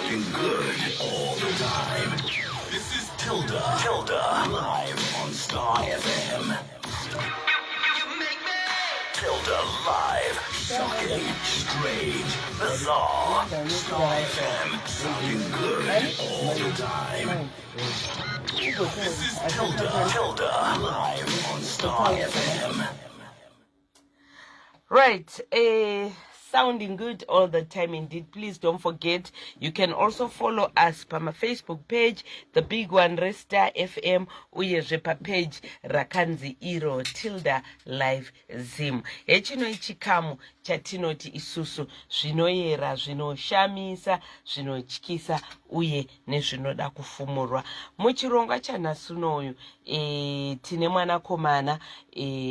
Sounding good all the time. This is Tilda. Tilda. Live on Star FM. Tilda Live. Shocking, strange, bizarre. Star FM. Sounding good all the time. This is Tilda. Tilda. Live on Star FM. Right, sounding good all the time indeed. Please don't forget, you can also follow us pama Facebook page, the big one, reStar FM, uyezve papage rakanzi iro Tilda Live Zim. Hechino chikamu chatinoti isusu zvinoyera, zvinoshamisa, zvinotyisa uye nezvinoda kufumurwa. Muchirongwa chanhasi unoyu tine mwanakomana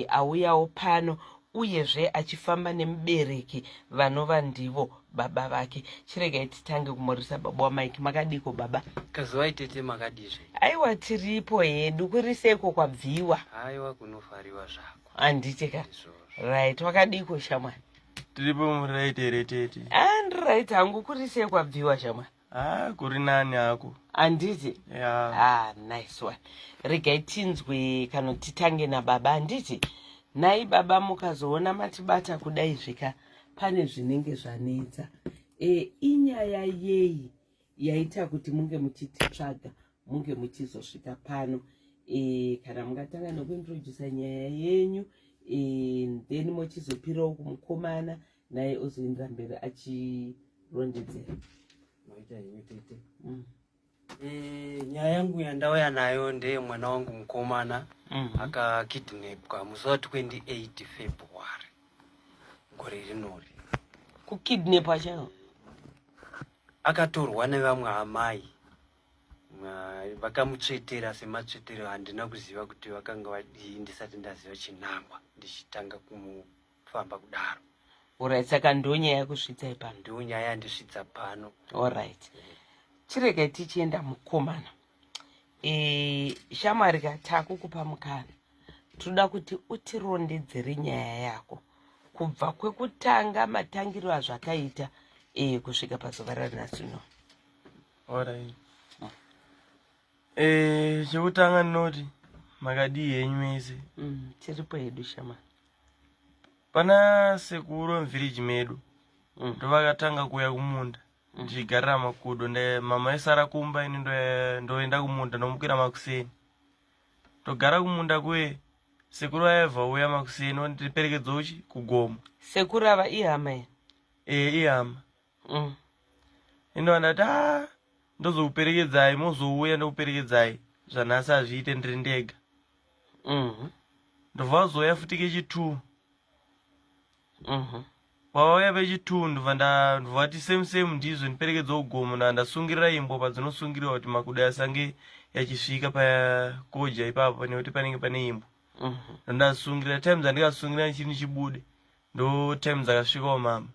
auyawo pano uyezve achifamba nemubereki vanova ndivo baba vake. Chiregai titange kumhoresa baba waMike. Makadiko, baba? Kazivai tete, makadizve? Aiwa, tiripo hedu. Kuriseiko kwabviwa? Aiwa, kunofariwa zvako. Handiti ka? Izvozvo. Right, wakadiko, shamwari? Tiripo, muright here, tete? Andiright hangu. Kurisei kwabviwa, shamwari? Ha, kuri nani hako. Handiti? Ya. Ah, nice one. Regai tinzwe kana titange nababa, handiti? Nhai baba, mukazoona matibata kudai zvika pane zvinenge zvanetsa. Inyaya yei yaita kuti munge muchititsvaga, munge muchizosvika pano? Kana mungatanga nekuintrodusa nyaya yenyu, then mochizopirawo kumukomana, naye ozoendera mberi achirondedzera. Maita henyu, tete. Mm. Nyaya yangu yandauya nayo ndeye mwana wangu mukomana akakidnapwa musi wa28 February gore rinori. Kukidnapwa chaiwo? Akatorwa nevamwe amai vakamutsvetera sematsvetero. Handina kuziva kuti vakanga vadii, ndisati ndaziva chinangwa ndichitanga kumufamba kudaro. Alright, saka ndonyaya yekusvitsai pano? Ndiwo nyaya yandisvitsa pano. Alright, chiregai tichienda mukomana. Shamwari ka, takukupa mukana. Toda kuti utirondedzere nyaya yako kubva kwekutanga, matangiro azvakaita, kusvika pazuva ranhasi uno. Alright, chekutanga ndinoti makadii henyu mese? Tiripo hedu, shamwari. Pana sekuru muvillage medu, ndovakatanga kuuya kumunda ndichigarira makudo. Mama aisara kumba, ini ndoenda kumunda, ndomukira makuseni, ndogara kumunda kuye. Sekuru aibva uya makuseni ondiperekedza uchi kugomo. Sekuru ava ihama here? E, ihama. Indova ndati, a, ndozokuperekedzai, mozouya ndokuperekedzai, zvanhasi hazviite, ndiri ndega. Ndobva vazouya futi kechi2. Vauya vechi2, ndobva ndobva vati same same, ndizvo, ndiperekedza kugomo. Ndava ndasungirira imbwa padzinosungirirwa kuti makudo asange yachisvika pakoja ipapo, nekuti panenge pane imbwa. Ndasungirira, time dzandikasungirira ndichiri ndichibude, ndo time dzakasvikawo mama.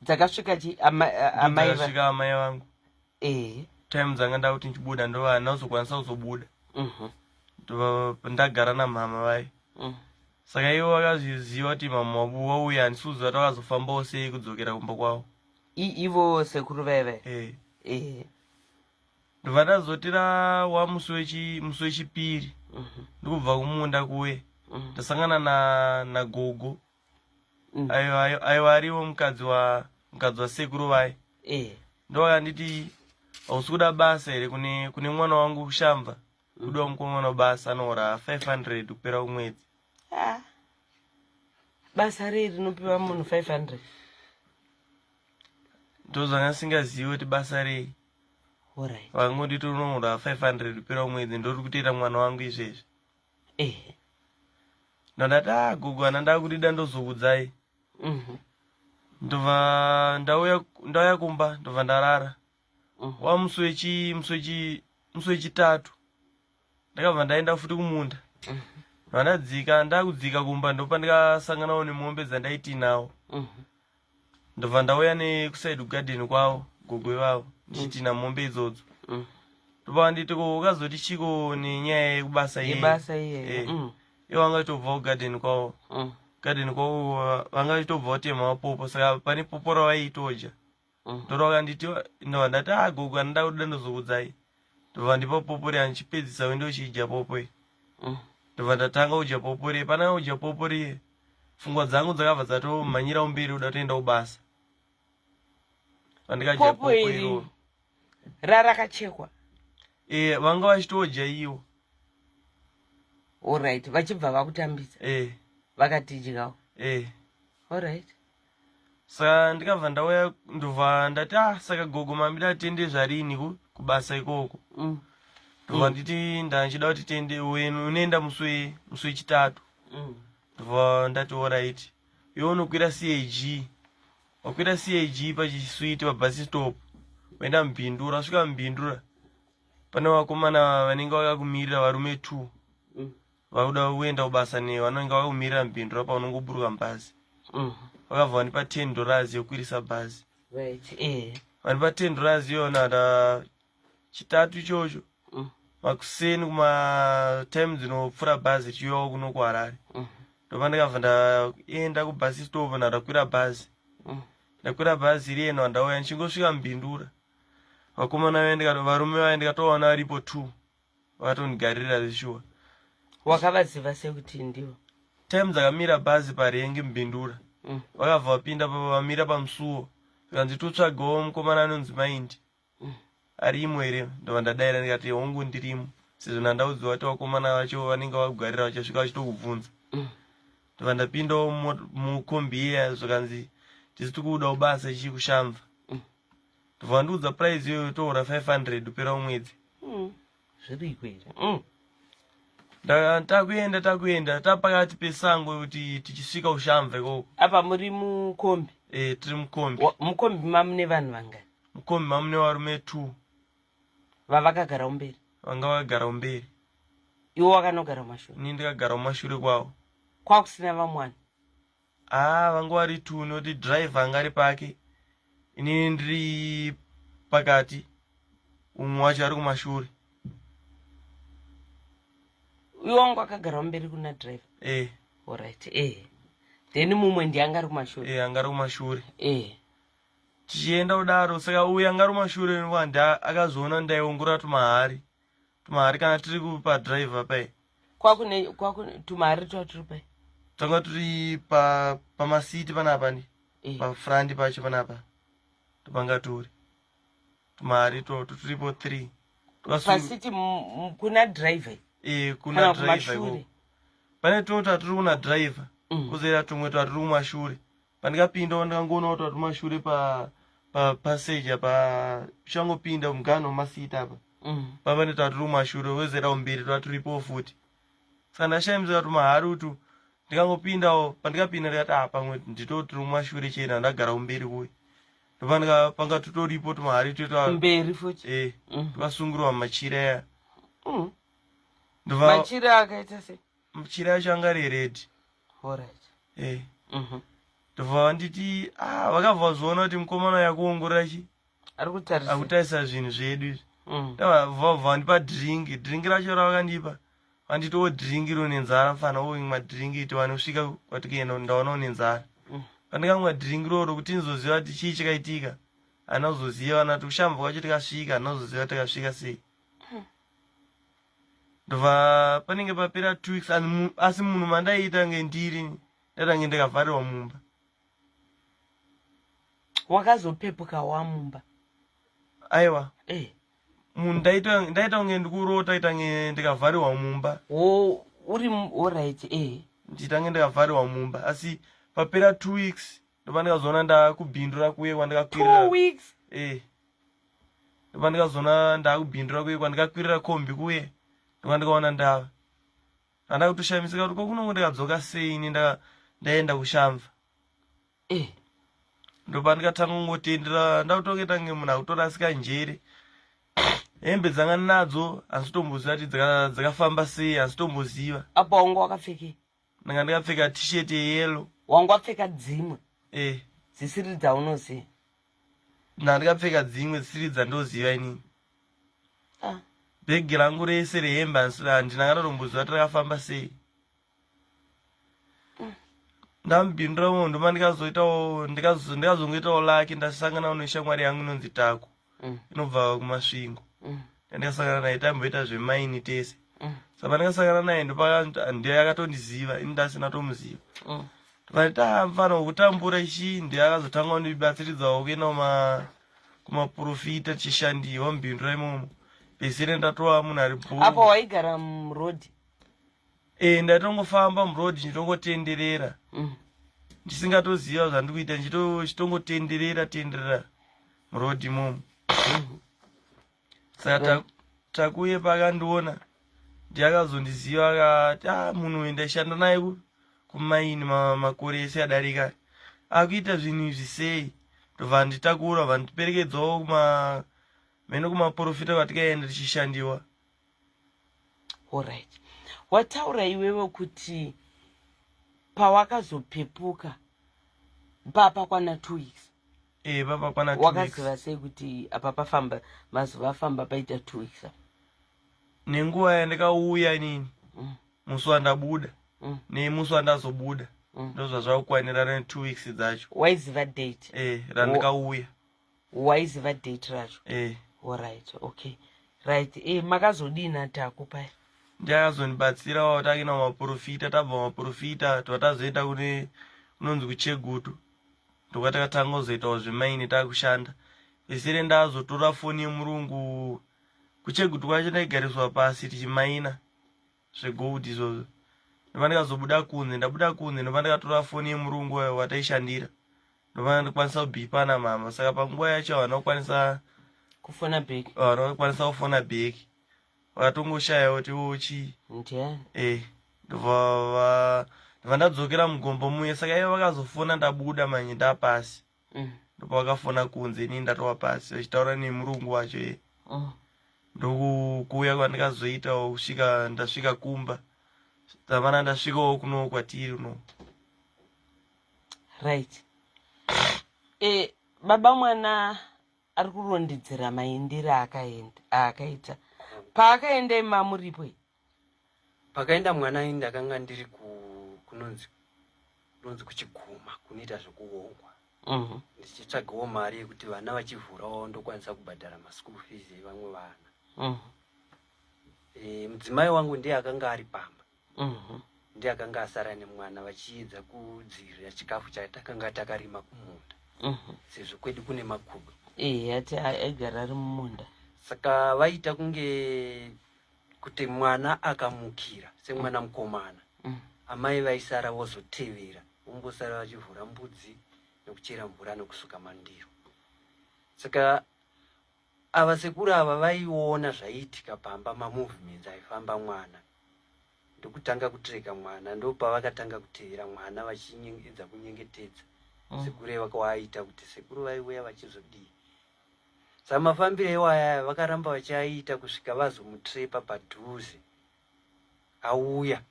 Dzakasvika chi amai Dzakasvika amai vangu. Time dzanga ndakuti ndichibuda, ndova handina kuzokwanisa kuzobuda. Ndobva ndagara namama vai. Saka ivo vakazviziva kuti mama wavo wauya. Handisi kuziva kuti vakazofambawo sei kudzokera kumba kwavo. Ivo sekuru vaiva? Eh. Ndobva ndazotira wa musi wechipiri, ndikubva kumunda kuye, ndasangana nagogo. Aiwa, ariwo mukadzi wasekuru vai. Ndovakanditi, "Hausi kuda basa here? Kune mwana wangu kushamva, kudiwa mukomana basa, anohora 500 kupera kumwedzi." Ah. Basa rei rinopiwa munhu 500? Ndozvanga ndisingazivi kuti basa rei. Vakangonditi unohora 500 kupera kumwedzi, ndori kutoita mwana wangu izvezvi. Ndandati, "A, gogo, hana ndakudida, ndozokudzai." Ndobva ndauya kumba, ndobva ndarara. Wa musi wechitatu ndakabva ndaenda futi kumunda. Ndobva ndadzika, ndakudzika kumba, ndopa ndikasanganawo nemombe dzandaitinawo. Ndobva ndauya nekuside kugadheni kwavo gogo ivavo, ndichitina mombe idzodzo. Ndobva vanditi, "Ko ukazoti chiko nenyaya yekubasa iye?" Yebasa iyeyo? Eh. Ivo vanga vachitobva kugadheni kwavo. Gadheni kwavo vanga vachitobva kutema mapopo, saka pane popo ravaitodya. Ndoro vakanditi ndobva ndati a ah, gogo anoda kuda ndozokudzai. Ndobva ndipa popo riya ndichipedzisa wende uchidya popo iyi. Ndobva ndatanga kudya popo riye. Pananga kudya popo riye pfungwa dzangu dzakabva dzatomhanyira kumberi kuda kutoenda kubasa. Pandikadya Popo popo iri. iroro. Rarakachekwa. Eh, vanga vachitodya iwo. Alright, vachibva vakutambisa. Eh. Vakatidyawo. Eh. Alright. Saka ndikabva ndauya ndobva ndati ah saka gogo mamida tiende zvarini ku kubasa ikoko. Ndobva nditi ndachida kuti tiende unoenda musi musi wechitatu. Ndobva ndati alright. Iwe unokwira CAG. Wakwira CAG pachiswiti pabus stop. Waenda Mubindura, wasvika Mubindura. Pane vakomana vanenge vakakumirira varume 2. Vakuda kuenda kubasa newe vanenge vakakumirira Mubindura paunongoburuka mubhazi. Vakabva vandipa 10 dollars yekukwirisa bhazi. Right. Eh. Vandipa 10 dollars iyona da chitatu ichocho. Makuseni kuma time dzinopfuura bhazi richiuyawo kuno kuHarare. Ndopandakabva ndaenda kubus stop ndakwira bhazi. Ndakwira bhazi riye ndauya ndichingosvika Mubindura. Vakomana vaye ndikato varume vaye ndikatovaona varipo 2. Vakatondigarira zveshuwa. Wakavaziva sei kuti ndivo? Time dzakamira bhazi parengi Mubindura. Vakabva vapinda vamira pamusuwo. Zvikanzi totsvagawo mukomana anonzi Maindi. Arimo here? Ndobva ndadaira ndikati hongu ndirimo. Sezvo ndandaudziwa kuti vakomana vacho vanenge vakugarira vachasvika vachitokubvunza. Ndobva ndapindawo mukombi iya zvikanzi tisi tikuuda kubasa chii kushamva. Ndobva vandiudza price iyoyo tohora 500 kupera mwedzi. Zviriko here? Takuenda takuenda tapakati pesango kuti tichisvika kushamva ikoko. Apa muri mukombi? Eh, tiri mukombi. Mukombi mamune vanhu vangani? Mukombi mamune varume 2. Vavakagara kumberi? Vanga vakagara kumberi. Iwe wakanogara kumashure? Ini ndikagara kumashure kwavo. Kwakusina vamwana? Ah, vanga vari 2 noti driver anga ari pake. Inini ndiri pakati. Umwe wacho ari kumashure. Iwe wanga wakagara kumberi kuna driver? Eh. Alright, eh. Then mumwe ndiye anga ari kumashure? Eh, anga ari kumashure. Eh. Tichienda kudaro saka uyu anga ari kumashure wanda akazoona ndaiongorora tumahari. Tumahari kana tiri kupa driver pai. Kwakune kwakune tumahari twatiri pai? Tanga turi pa pamasiti panapa ndi. Eh. Pa front pacho panapa. Topanga turi. Tumahari to turipo 3. Pasiti kuna driver. Eh, kuna driver ikoko. Pane tumwe twatiri kuna driver. Kozoita tumwe twatiri kumashure. Pandikapinda ndikangoona kuti twatiri kumashure pa pa passage apa tichangopinda muganho wemasiti apa. Pava netwatiri kumashure wozoita kumberi twatiripo futi. Saka ndashamisika tumahari utu ndikangopindawo pandikapinda ndikati ah pamwe ndito tiri kumashure chena ndagara kumberi kuye. Ndopandika panga tutoripo tumahari twetwa Kumberi futi. Eh, twakasungirwa mumachira aya. Ndobva Machira akaita sei? Machira acho anga ari red. Alright. Eh. Ndobva vanditi ah vakabva vazoona kuti mukomana uyu akuongorora chi? Ari kutarisa. Akutarisa zvinhu zvedu izvi. Ndabva vandipa drink, drink racho ravakandipa. Vanditi wo drink iro nenzara mfana woimwa drink iti vanosvika kwatikuenda ndaona une nzara. Pandikamwa drink roro kuti ndizoziva kuti chii chakaitika. Handina kuzoziva kana kuti kushambwa kwacho tikasvika handina kuzoziva tikasvika sei. Ndobva panenge papera 2 weeks asi munhu mandaiita nge ndiri ndatange ndakavharirwa mumba. Wakazopepuka wamumba? Aiwa. Eh. Munhu ndaita kunge ndikurota ita nge ndikavharirwa mumba. Wo uri alright eh. Ndiita nge ndikavharirwa mumba asi papera 2 weeks ndopa ndikazoona ndakubhindura kuye kwandikakwirira. 2 weeks? Eh. Ndopa ndikazoona ndakubhindura kuye kwandikakwirira kombi kuye ndopa ndikaona ndava. Handina kutoshamisika kuti kokunongo ndikadzoka sei ini ndaenda kushamva. Eh. Ndopa ndikatanga kungotendera ndakutokuita kunge munhu akutorasika njere. Hembe dzanga ndinadzo handisi kuti dzakafamba sei handisi Apa wanga wakapfekei? Ndanga ndakapfeka t-shirt yeyellow. Wanga wapfeka dzimwe? Eh. Dzisiri dzaunoziva? Ndanga ndakapfeka dzimwe dzisiri dzandoziva inini. Ah. Bhegi rangu rese rehembe handina kana kutomboziva kuti rakafamba sei. Ndamubhindura umo ndoma ndikazoitawo ndikazongoitawo laki ndasangana neshamwari yangu inonzi Taku inobva kuMasvingo. Ndandikasangana naye tamboita zvemaini tese. Saka ndikasangana naye ndiye akatondiziva, ini ndasina tomuziva. Ndikati tamfana wekutambura chii, ndiye akazotanga kundibatsiridzawo kuenda kumaprofita tichishandiwa mubhindura imomo. Pesere ndatova munhu ari bho. Apa waigara muroad? E, ndaitongofamba muroad ndichitongotenderera ndisingatoziva zvandiri kuita, ndichitongotenderera tenderera muroad imomo. Saka Takuye pakandiona ndiye akazondiziva akati, ah, munhu uyu ndaishanda naye kumaini makore ese adarika, akuita zvinhu izvi sei? Ndobva nditakura vandiperekedzawo kuma mheno kumaprofita kwatikaenda tichishandiwa. Alright, wataura iwewe kuti pawakazopepuka papakwana 2 weeks. E, papakwana. Wakaziva sei kuti apa pafamba mazuva afamba paita 2 weeks apa? Nenguva yandikauya inini musi wandabuda nemusi wandazobuda ndozvazvakukwanirana ne2 weeks dzacho. Waiziva date? E, randikauya. Waiziva date racho? E. Alright, okay, right. E, makazodini aTaku paya? Ndiye akazondibatsirawo takuenda kumaprofita. Tabva kumaprofita tobva tazoenda kune kunonzi kuChegutu, ndokwatakatanga kuzoitawo zvemaini takushanda. Pesere ndazotora foni yemurungu kuChegutu kwacho, ndaigariswa pasi tichimaina zvegold izvozvo. Ndobva ndikazobuda kunze, ndabuda kunze ndobva ndikatora foni yemurungu wataishandira, ndobva ndikwanisa kubhipa namama. Saka panguva yacho havana kukwanisa kufona back. Havana kukwanisa kufona back, vakatongoshaya kuti iwo chii. Ndiani? E, ndobva ndadzokera mugombo muye. Saka ivo vakazofona ndabuda manje ndapasi. Ndobva vakafona kunze inini ndatova pasi vachitaura nemurungu wacho e. Ndokuuya kwandikazoitawo kusvika ndasvika kumba, zamana ndasvikawo kuno kwatiri uno. Right. E, baba mwana ari kurondedzera maendero aakaenda aakaita paakaenda. Ima muripo? Pakaenda mwana ini ndakanga ndiri kunonzi kuChiguma kunoita zvekuongwa, ndichitsvagawo mari yekuti vana vachivhurawo ndokwanisa kubhadhara maschool fees evamwe vana. E, mudzimai wangu ndiye akanga ari pamba, ndiye akanga asara nemwana vachiedza kudzivirira chikafu chatakanga takarima kumunda, sezvo kwedu kune makudo. E, ati aigara ari mumunda. Saka vaita kunge kuti mwana akamukira semwana mukomana, amai vaisara vozotevera, vombosara vachivhura mbudzi nekuchera mvura nekusuka mandiro. Saka ava sekuru ava vaiona zvaiitika pamba, mamovements aifamba mwana, ndokutanga kutreka mwana. Ndopavakatanga kutevera mwana vachiedza kunyengetedza sekuru vakawaaita kuti sekuru vaiuya vachizodii. Saka mafambiro iwaya vakaramba vachiaita kusvika vazomutrepa padhuze auya,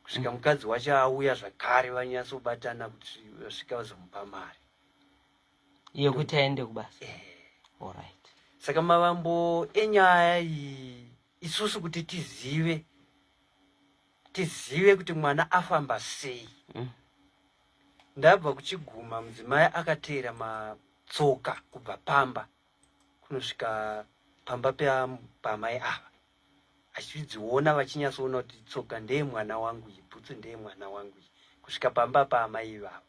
kusvika mukadzi wacho auya zvakare, vanyatsobatana kuti vasvika vazomupa mari yekuti aende kubasa. Alright. Saka mavambo enyaya iyi, isusu kuti tizive kuti mwana afamba sei, ndabva kuChiguma, mudzimai akateera matsoka kubva pamba kunosvika pamba pamai ava, achidziona vachinyatsoona kuti tsoka ndeye mwana wangu iyi, bhutsu ndeye mwana wangu iyi, kusvika pamba paamai ivavo.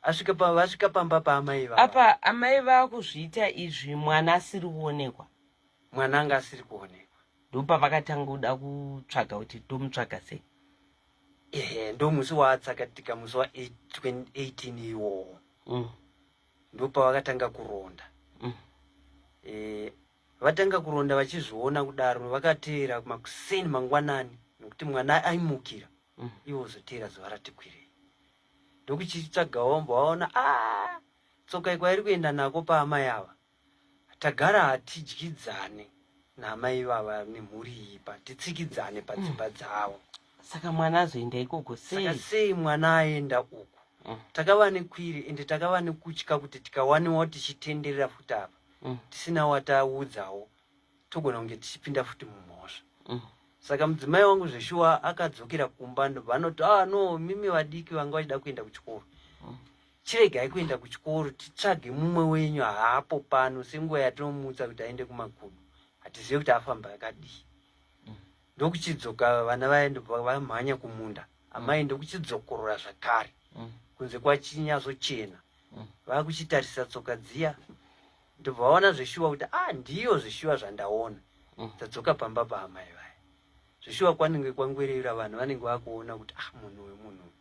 Asvika pa vasvika pamba paamai ivavo, Apa amai vaakuzviita izvi mwana asiri kuonekwa? Mwana anga asiri kuonekwa. Ndopavakatanga kuda kutsvaga kuti tomutsvaga sei? Ehe, ndo musi waatsakatika, musi wa 18 iwowo. Ndopavakatanga kuronda. E, vatanga kuronda vachizviona kudaro, vakateera makuseni mangwanani nokuti mwana aimukira. Ivo vozoteera zuva ratikwirei, ndokuchitsvagawo, vaona a tsoka ikwairi kuenda nako paamai ava. Tagara hatidyidzane naamai ivava nemhuri iyi, patitsikidzane padzimba dzavo. Saka mwana azoenda ikoko sei? Saka sei mwana aenda uku? Takava nekwiri ende takava nekutya kuti tikawaniwawo tichitenderera futi apa tisina wataudzawo, togona kunge tichipinda futi mumhosva. Saka mudzimai wangu zveshuwa akadzokera kumba ndobva anoti ah no, mimi vadiki vanga vachida kuenda kuchikoro. Chiregai kuenda kuchikoro titsvage mumwe wenyu haapo pano senguva yatinomutsa kuti aende kumakudo. Hatizive kuti afamba akadii. Ndokuchidzoka vana vaya ndobva vamhanya kumunda. Amai ndokuchidzokorora zvakare. Kunze kwachinyatsochena. Vakuchitarisa tsoka dziya ndobva vaona zveshuwa kuti ah ndiyo zveshuwa zvandaona. Dzadzoka pamba paamai vaya. Zveshuwa kwanenge kwangwerera vanhu vanenge vakuona kuti ah munhu uyu munhu uyu.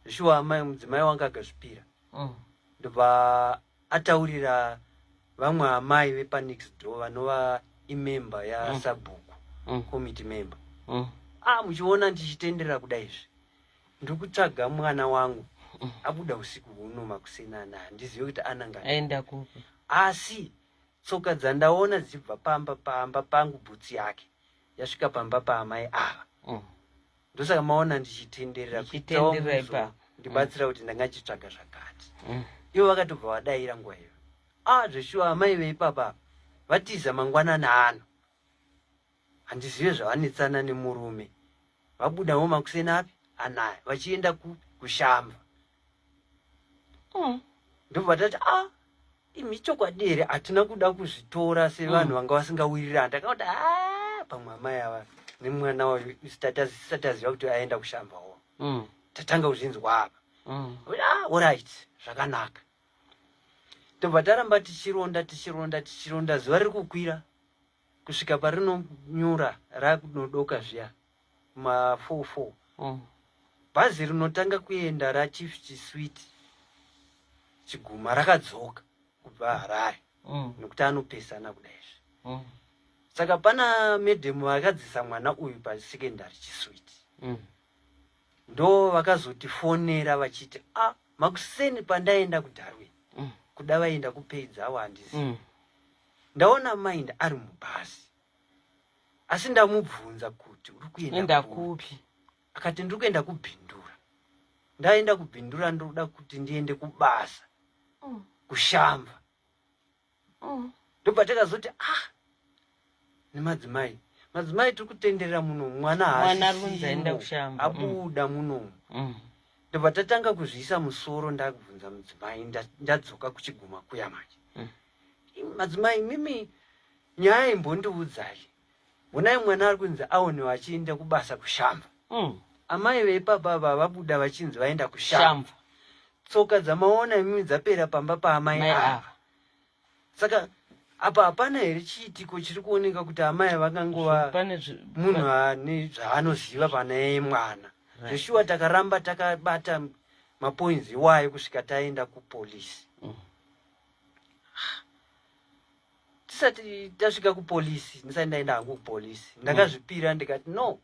Zveshuwa amai mudzimai wanga akazvipira. Ndobva ataurira vamwe amai vepanext door vanova imember yasabhuku committee member. Ah muchiona ndichitenderera kudai izvi ndiri kutsvaga mwana wangu abuda usiku huno makuseni anaya handizive kuti ananga aenda kupi. Asi tsoka dzandaona dzichibva pamba pamba pangu bhutsi yake yasvika pamba paamai ava. Ndosaka maona ndichitenderera Ndichitenderera ipapo. Ndibatsira kuti ndanga ndichitsvaga zvakati. Ivo vakatobva vadaira nguva iyo. Ah zveshuwa amai veipapa apa vatiza mangwanani ano. Handizive zvavanetsana nemurume. Vabudawo makuseni api anaya vachienda kupi kushamba. Ndobva tati ah imi chokwadi here hatina kuda kuzvitora sevanhu vanga vasingawirirani. Takati ah pamwe amai ava nemwana wayo tisati taziva kuti aenda kushambawo. Tatanga kuzvinzwa apa. Ah alright zvakanaka. Tobva taramba tichironda tichironda tichironda zuva riri kukwira kusvika parinonyura rakunodoka zviya ma 44. Bhazi rinotanga kuenda raChief Chiswiti Chiguma rakadzoka kubva Harare nekuti anopesana kudai izvi. Saka pana madam vakadzisa mwana uyu pasekendari Chiswiti. Ndo vakazotifonera vachiti ah makuseni pandaenda kuDarwin kuda vaenda kupedza awo handizivi. Ndaona Mind ari mubhazi. Asi ndamubvunza kuti uri kuenda kupi? Akati ndiri kuenda kuBindura. Ndaenda kuBindura ndoda kuti ndiende kubasa. Kushamba. Ndobva takazoti ah nemadzimai. Madzimai tiri kutenderera muno mwana haasisimo abuda muno. Ndobva tatanga kuzviisa musoro ndakubvunza mudzimai ndadzoka kuchiguma kuya manje. Madzimai mimi nyaya imbondiudzai. Honai mwana ari kunzi aonewa achienda kubasa kushamba. Amai veipapa ava vabuda vachinzi vaenda kushamba. Tsoka dzamaona imimi dzapera pamba paamai ava. Saka apa hapana here chiitiko chiri kuoneka kuti amai vakangova munhu ane zvaanoziva pane mwana. Zveshuwa takaramba takabata mapoints iwayo kusvika taenda kupolisi. Tisati tasvika kupolisi, ndisati ndaenda hangu kupolisi, ndakazvipira ndikati no.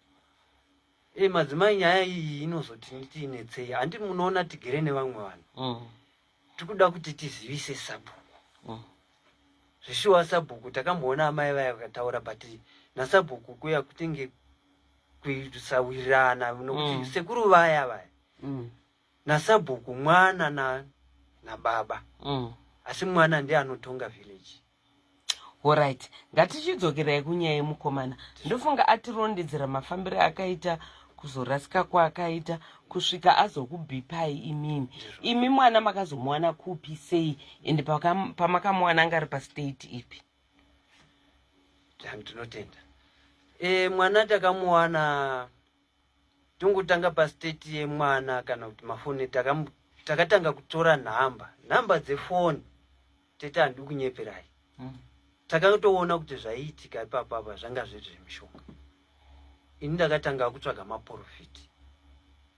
Madzimai nyaya iyi inozoti nditinetsei. Handi munoona tigere nevamwe vanhu. Tikuda kuti tizivise sabhuku. Zveshuwa sabhuku takamboona amai vaya vakataura but nasabhuku kuya kutenge kusawirirana nokuti sekuru vaya vaya nasabhuku mwana nababa. Asi mwana ndiye anotonga village. Alright, ngatichidzokerai kunyaya yemukomana. Ndofunga atirondedzera mafambiro akaita kuzorasika kwaakaita kusvika azokubhipai imimi. Imi mwana makazomuwana kupi sei ende pamakamuwana anga ari pastate ipi? Tinotenda. Mwana takamuwana tongotanga pastate yemwana kana kuti mafoni takatanga kutora nhamba dzefoni. Tete handidi kunyeperai. Takatoona kuti zvaiitika ipapo apa zvanga zviri zvemishonga. Ini ndakatanga kutsvaga maprofiti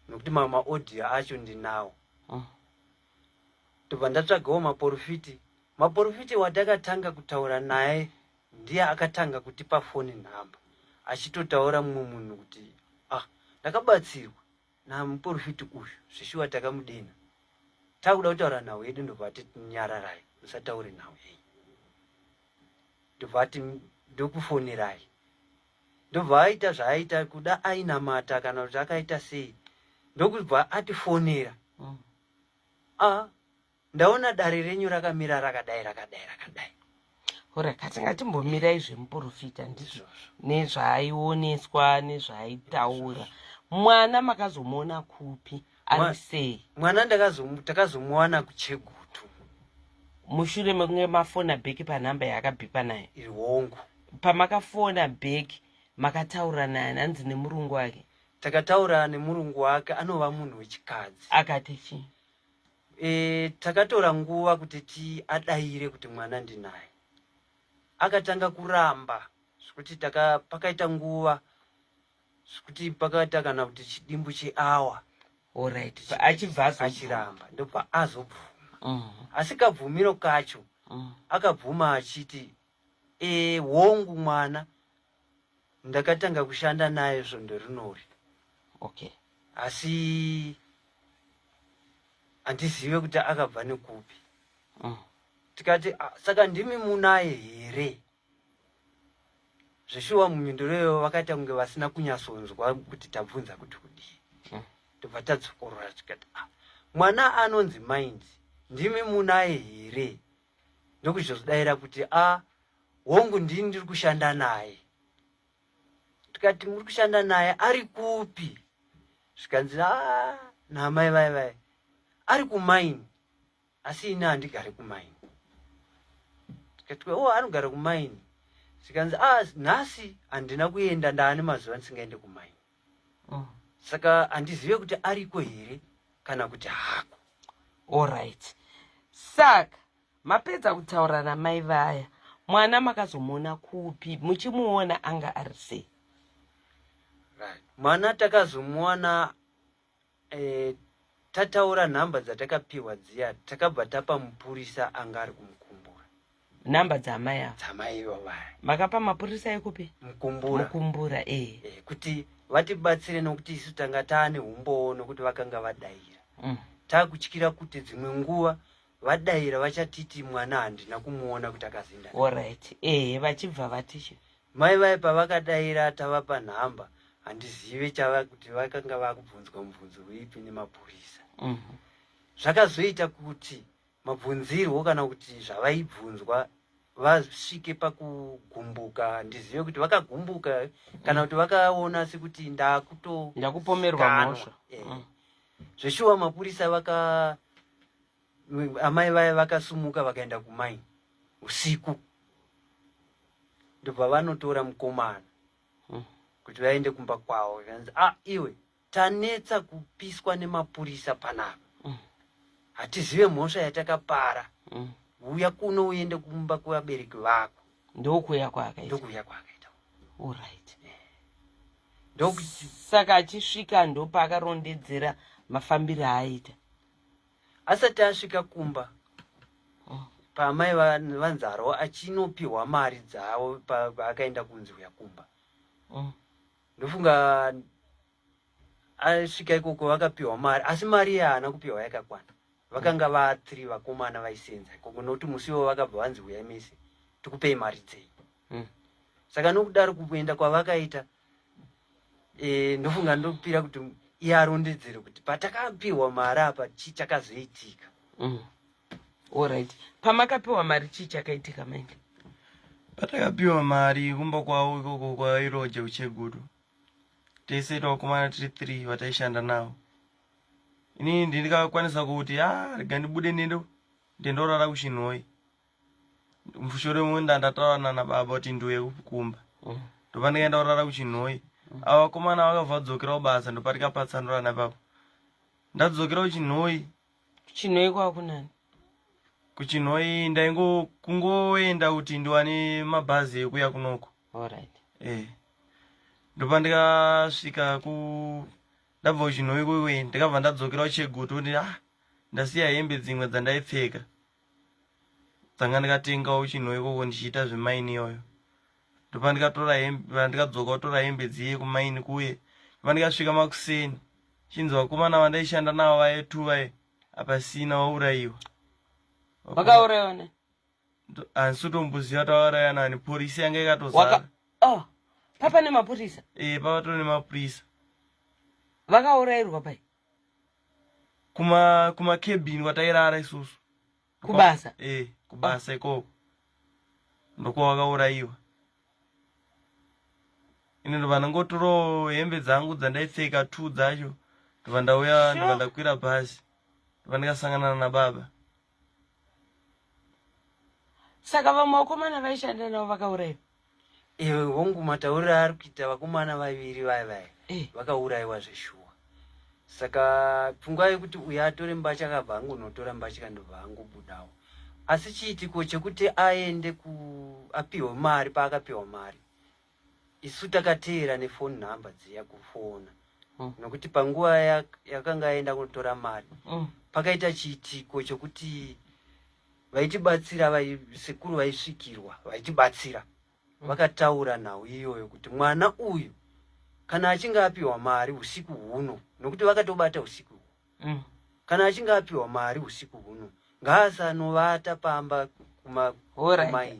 nokuti maaudio acho ndinawo. Ndobva ndatsvagawo maprofiti. Maprofiti watakatanga kutaura naye ndiye akatanga kutipa foni nhamba achitotaura mumwe munhu kuti ah ndakabatsirwa namuprofiti uyu zveshuwa takamudena takuda kutaura nhau yedu. Ndobva ati nyararai musataure nhau yenyu. Ndobva ati ndokufonerai. Ndobva aita zvaaita kuda ainamata kana kuti akaita sei ndokubva atifonera. Ah ndaona dare renyu rakamira rakadai rakadai rakadai. Ora kati ngatimbomirai zvemuprofita ndizvo nezvaaioneswa nezvaaitaura. Mwana makazomuona kupi ari sei? Mwana takazomuwana kuChegutu. Mushure mekunge mafona bheki panhamba yaakabhipa nayo. Iri hongu. Pamakafona bheki makataura naye hanzi nemurungu wake. Takataura nemurungu wake anova munhu wechikadzi. Akati chii? E, takatora nguva kuti ti adaire kuti mwana ndinaye. Akatanga kuramba zvekuti taka pakaita nguva zvekuti pakaita kana kuti chidimbu cheawa. Alright. Achibva achiramba ndobva azobvuma. Asi kabvumiro kacho akabvuma achiti e, hongu mwana ndakatanga kushanda naye svondo rinori. Okay. Asi handizive kuti akabva nekupi. Tikati ah, saka ndimi munaye here? Zveshuwa mumhinduro iyoyo vakaita kunge vasina kunyasonzwa kuti tabvunza kuti kudii. Tobva tadzokorora tikati ah, mwana anonzi Mind ndimi munaye here? Ndokuzodaira kuti a ah, hongu ndini ndiri kushanda naye. Tikati muri kushanda naye ari kupi? Zvikanzi a ah, naamai vaye vaye ari kumaini asi ini handigare kumaini. Tikati o oh, anogara kumaini. Zvikanzi a ah, nhasi handina kuenda ndaane mazuva ndisingaende kumaini. Saka handizive kuti ariko here kana kuti hako. Alright. Saka mapedza kutaura namai vaya, mwana makazomuona kupi? Muchimuona anga ari sei? Right. Mwana takazomuwana eh, tataura nhamba dzatakapiwa dziya takabva tapa mupurisa anga ari kumukumbura. Nhamba dzamai ava? Dzamai ivo vaya. Makapa mapurisa ekupi? Mukumbura. Mukumbura eh. Eh, kuti vatibatsire nokuti isu tanga taane umbowo nokuti vakanga vadaira. Takutyira kuti dzimwe nguva vadaira vachatiti mwana handina kumuona kuti akazinda. Alright. Eh, vachibva vati Mai vaye pavakadaira tavapa nhamba handizive chava kuti vakanga vakubvunzwa mubvunzo weipi nemapurisa. Zvakazoita kuti mabvunzirwo kana kuti zvavaibvunzwa vasvike pakugumbuka handizive kuti vakagumbuka kana kuti vakaona sekuti ndakuto ndakupomerwa mhosva. Zveshuwa mapurisa vaka amai vaya vakasumuka vakaenda kumaini usiku ndobva vanotora mukomana kuti vaende kumba kwavo. Kanzi ah iwe tanetsa kupiswa nemapurisa panapa. Hatizive mhosva yatakapara. Uya kuno uende kumba kwevabereki vako. Ndokuya kwaakaita. Ndokuya kwaakaita. Alright. Saka achisvika ndopaakarondedzera mafambiro aaita. Asati asvika kumba paamai vanzarwo achinopiwa mari dzavo paakaenda kunzi uya kumba. Ndofunga asvika ikoko vakapiwa mari asi mari iya haana kupiwa yakakwana. Vakanga va 3 vakomana vaisenza ikoko nokuti musi iwo vakabva vanzi uyai mese tikupei mari dzenyu. Saka nokudaro kuenda kwavakaita ndofunga ndopira kuti iye arondedzere kuti patakapiwa mari apa chii chakazoitika. Alright. Pamakapiwa mari chii chakaitika manje? Patakapiwa mari kumba kwavo ikoko kwairoja kuChegutu. Tese tavakomana tiri 3 vataishanda navo. Inini ndikakwanisa kuti ah rega ndibude ndiende ndendorara kuChinhoyi. Mushure munda ndataura nana baba kuti ndiuye kumba. Ndopa ndikaenda kurara kuChinhoyi. Ava vakomana vakabva vadzokera kubasa ndopa tikapatsanurana ipapo. Ndadzokera kuChinhoyi. Kuchinhoyi kwakunani? Kuchinhoyi ndaingo kungoenda kuti ndiwane mabhazi ekuya kunoko. Alright. Eh. Ndopa ndikasvika ku ndabva kuChinhoyi kuwe ndikabva ndadzokera kuChegutu kuti ah ndasiya hembe dzimwe dzandaipfeka. Dzanga ndikatengawo kuChinhoyi ikoko ndichiita zvemaini iyoyo. Ndopa ndikatora hembe ndikadzoka kutora hembe dziye kumaini kuye. Ndopa ndikasvika makuseni. Chinzi vakomana vandaishanda navo vaye tu vaye apasina waurayiwa. Vakaurayiwa ne? Hansi kutomboziva kuti vauraya nani. Porisi yanga ikatozara. Oh, papa nemapurisa? Eh, papa tone nemapurisa. Vakaurayirwa pai? Kuma kuma cabin kwatairara isusu. Kubasa? Eh, kubasa ikoko. Ndokwawakaurayiwa. Ini ndobva ndangotorawo hembe dzangu dzandaipfeka two dzacho ndobva ndauya ndobva ndakwira bhazi ndobva ndikasangana nababa. Saka vamwe vakomana vaishanda navo vakaurayiwa? Iwe hongu matauriro aari kuita vakomana vaviri vaya vaya eh. vakaurayiwa zveshuwa. Saka pfungwa yekuti uyo atore mbatya akabva angonotora mbatya ndobva angobudawo. Asi chiitiko chekuti aende ku apihwe mari paakapiwa mari isu takateera nefoni number dziya kufona mm. nokuti panguva yakanga aenda kunotora mari mm. pakaita chiitiko chokuti vaitibatsira vai, sekuru vaisvikirwa vaitibatsira mm. vakataura nhau iyoyo kuti mwana uyu kana achinge apiwa mari usiku huno nokuti vakatobata usiku huno mm. Kana achinge apiwa mari usiku huno ngaasanovata pamba kuma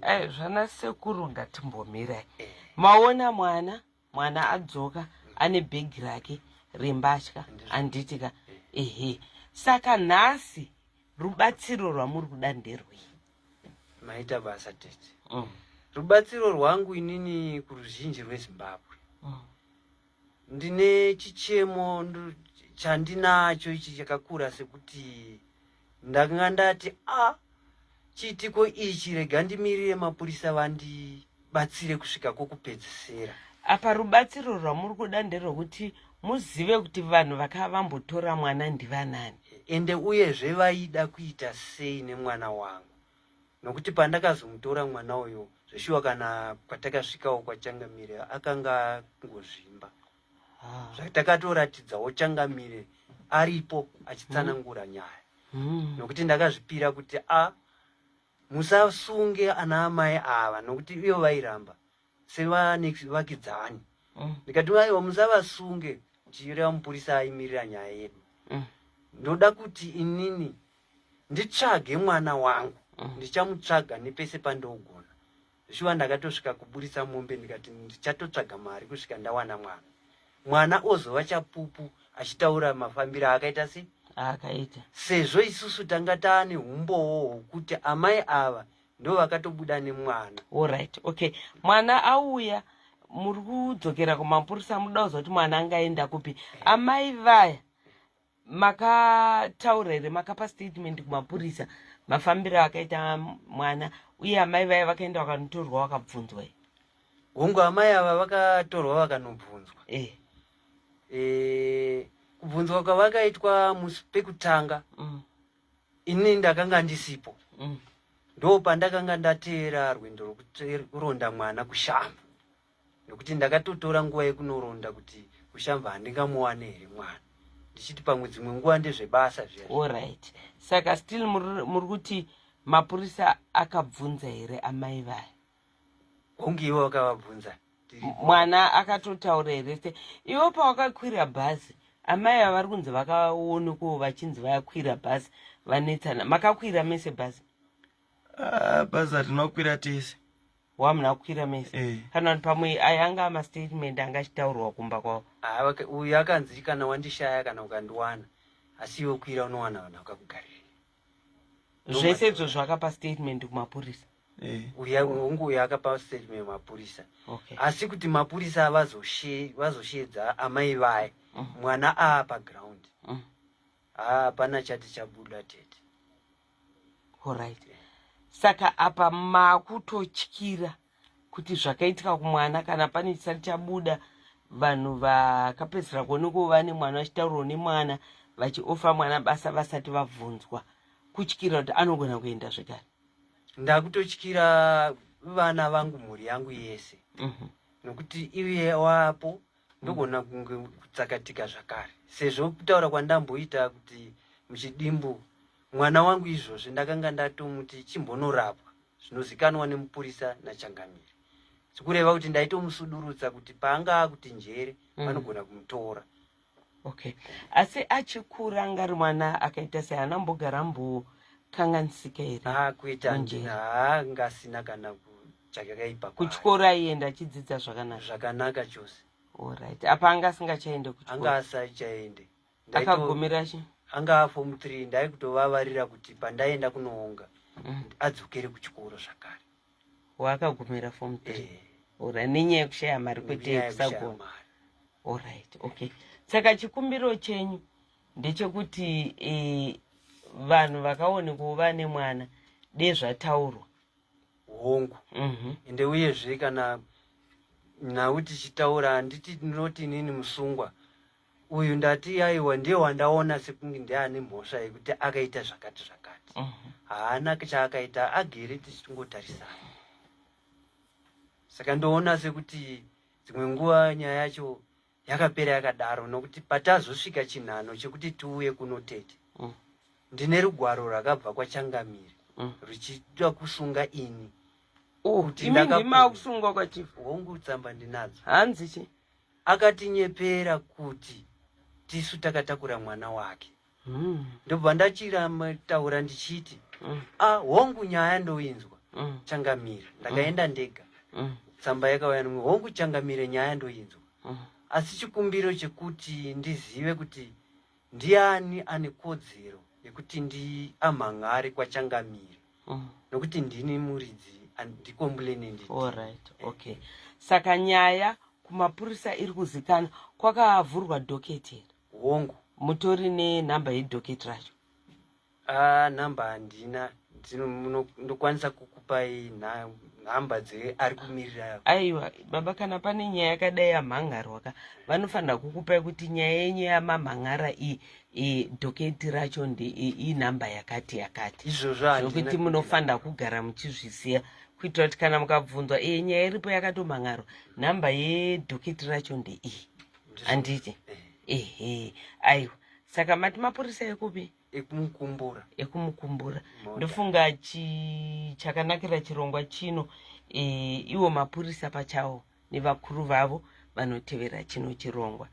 eh, zvana sekuru ngatimbomirai eh. Maona mwana mwana adzoka ane bhegi rake rembatya handiti ka eh. Ehe saka nhasi rubatsiro rwamuri kuda nderwei? Maita basa tete. Rubatsiro rwangu inini kuruzhinji rweZimbabwe. Ndine chichemo chandinacho ichi chakakura sekuti ndanga ndati a chiitiko ichi rega ndimirire mapurisa vandibatsire kusvika kwokupedzisira. Apa rubatsiro rwamuri kuda nderwekuti muzive kuti vanhu vakava vambotora mwana ndivanani. Ende uyezve vaida kuita sei nemwana wangu nokuti pandakazomutora mwana uyu zveshuwa kana kwatakasvikawo kwachangamire akanga angozvimba ah. Zvatakatoratidzawo changamire aripo achitsanangura mm. nyaya mm. Nokuti ndakazvipira kuti a musasunge ana amai ava nokuti ivo vairamba sevakidzani mm. Ndikati aiwa musavasunge chireva mupurisa aimirira nyaya yedu mm. Ndoda kuti inini nditsvage mwana wangu mm. Ndichamutsvaga nepese pandogona zvishuwa ndakatosvika kuburitsa mombe ndikati ndichatotsvaga mari kusvika ndawana mwana mwana ozova chapupu achitaura mafambiro aakaita se akaita sezvo isusu tanga taane umbowo hwokuti amai ava ndo vakatobuda nemwana. Alright, okay, mwana auya muri kudzokera kumapurisa muda kuziva kuti mwana angaenda kupi. Amai vaya makataura here makapa statement kumapurisa mafambiro akaita mwana uye amai vaya vakaenda vakanotorwa vakabvunzwa here? Hongu amai ava vakatorwa vakanobvunzwa eh. E, kubvunzwa kwavakaitwa musi pekutanga mm. Ini ndakanga ndisipo mm. Ndo pandakanga ndateera rwendo rwekuronda mwana kushamba nokuti ndakatotora nguva yekunoronda kuti kushamba handingamuwane here mwana ndichiti pamwe dzimwe nguva ndezvebasa zviya. Alright, saka still muri kuti mapurisa akabvunza here amai vaya? Hongu ivo vakavabvunza. Mwana akatotaura here se ivo pawakakwira bhazi amai ava vari kunzi vakaonekwawo vachinzi vakwira bhazi vanetsana makakwira mese bhazi? Ah, bhazi hatina kukwira tese. Wamuna kukwira mese eh. Kana kuti pamwe aya anga amastatement anga achitaurwa kumba kwavo. Ah, uyu akanzi kana wandishaya kana ukandiwana asi iwe kwira unowana vanhu vakakugarira. Zvese izvo zvakapa statement kumapurisa. Eh. Hongu uyo akapa statement mapurisa okay. Asi kuti mapurisa vazosheedza amai vaya mm. Mwana aa paground mm. Hapana chati chabuda tete. Alright, saka apa makutotyira kuti zvakaitika kumwana kana pane chisati chabuda vanhu vakapedzisira kuonekwa vane mwana vachitaurawo nemwana vachiofa mwana basa vasati vabvunzwa kutyira kuti anogona kuenda zvekare. Ndakutotyira vana vangu mhuri yangu yese mm -hmm. Nokuti iye wapo ndogona kunge kutsakatika zvakare sezvo kutaura kwandamboita kuti muchidimbu mwana wangu izvozvi ndakanga ndatomuti chimbonorapwa zvinozikanwa nemupurisa nachangamire sikureva kuti ndaitomusudurutsa kuti paanga akuti njere mm. vanogona kumutora. Okay, asi achikura anga ari mwana akaita sei haana mbogara mbokanganisika here? Ah, kuita haanga asina kana chakakaipa. Kuchikoro aienda achidzidza zvakanaka? Zvakanaka chose. Alright, apa anga asingachaende kuchikoro? Anga asachaende. Akagumira chi? Anga aform 3 ndaikutovavarira kuti pandaenda kunoonga mm. adzokere kuchikoro zvakare. Waakagumira form 3? Eh. Ora nenyaya yekushaya mari kwete Nenyaya yekushaya yekusagona? mari. Alright, okay. Saka chikumbiro chenyu ndechekuti vanhu vakaonekwa vane mwana dezvataurwa. Hongu. Ende uyezve kana nhau tichitaura, handiti ndinoti inini musungwa uyu ndati aiwa, ndiye wandaona sekunge ndiye ane mhosva yekuti akaita zvakati zvakati. Haana chaakaita, agere tichingotarisana. Saka ndoona sekuti dzimwe nguva nyaya yacho yakapera yakadaro, nokuti patazosvika chinhano chekuti tiuye kuno, tete, ndine rugwaro rwakabva kwaChangamire ruchida kusunga ini. Oh, Kuti imi ndima kusungwa kwachief? Hongu, tsamba ndinadzo. Hanzi chi? Akatinyepera kuti tisu takatakura mwana wake. Ndobva ndachirataura ndichiti, a hongu, nyaya ndoinzwa, Changamire. Ndakaenda ndega. Tsamba yakauya nomwe. Hongu Changamire, nyaya ndoinzwa, asi chikumbiro chekuti ndizive kuti ndiani ane kodzero yekuti ndiamhan'are kwaChangamire, nokuti ndini muridzi, ndicomplaine nditi. Alright, okay. Saka nyaya kumapurisa iri kuzikanwa, kwakavhurwa docket here? Hongu. Mutori nenhamba yedocket racho? Ah, nhamba handina. Ndokwanisa kukupai nhamba dzeari kumirira. Aiwa baba, kana pane nyaya yakadai yamhangarwa ka, vanofanira kukupai kuti nyaya yenyu yamamhangara iyi, docket racho inhamba yakati yakati. Izvozvo handina. Zvokuti munofanira kugara muchizviziva kuitira kuti kana mukabvunzwa, nyaya iripo yakatomhangarwa, nhamba yedocket racho ndeiyi, handiti? Ehe, aiwa. Saka mati mapurisa ekupi? Ekumukumbura. Ekumukumbura. Mota. Ndofunga chakanakira chirongwa chino, iwo mapurisa pachawo nevakuru vavo vanotevera chino chirongwa,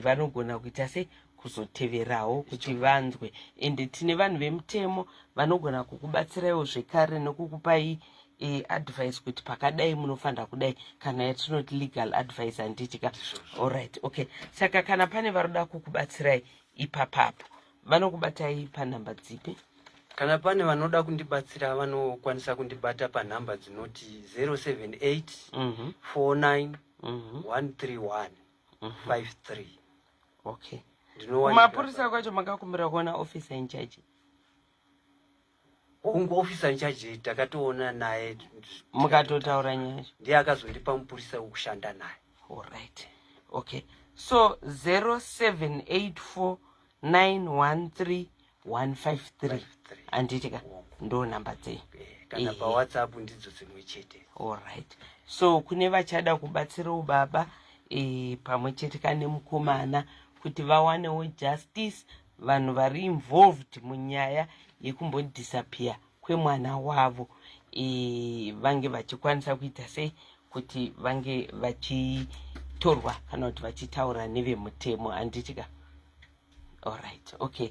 vanogona kuita se kuzoteverawo kuti vanzwe. Ende tine vanhu vemutemo vanogona kukubatsiraiwo zvekare nekukupai advice kuti pakadai munofanira kudai, kana yatinoti legal advice, handiti ka? Alright, okay. Saka kana pane varoda kukubatsirai ipapapo, vanokubatai panhamba dzipi? Kana pane vanoda kundibatsira, vanokwanisa kundibata panhamba dzinoti 078 49 131 53. Okay. Ndinowanika. Kumapurisa kwacho makakumbira kuona officer in charge? Hongu, officer in charge takatoona naye. Mukatotaura nyaya? Ndiye akazondipa mupurisa wekushanda naye. Alright, okay. So 0784 913 153, handiti ka? Ndo nhamba dzei? Kana paWhatsApp ndidzo dzimwe chete. Alright. So kune vachada kubatsirawo baba pamwe chete kane mukomana kuti vawanewo justice, vanhu vari involved munyaya yekumbodisappear kwemwana wavo, vange vachikwanisa kuita sei kuti vange vachitorwa kana kuti vachitaura nevemutemo, handiti ka? Alright, okay.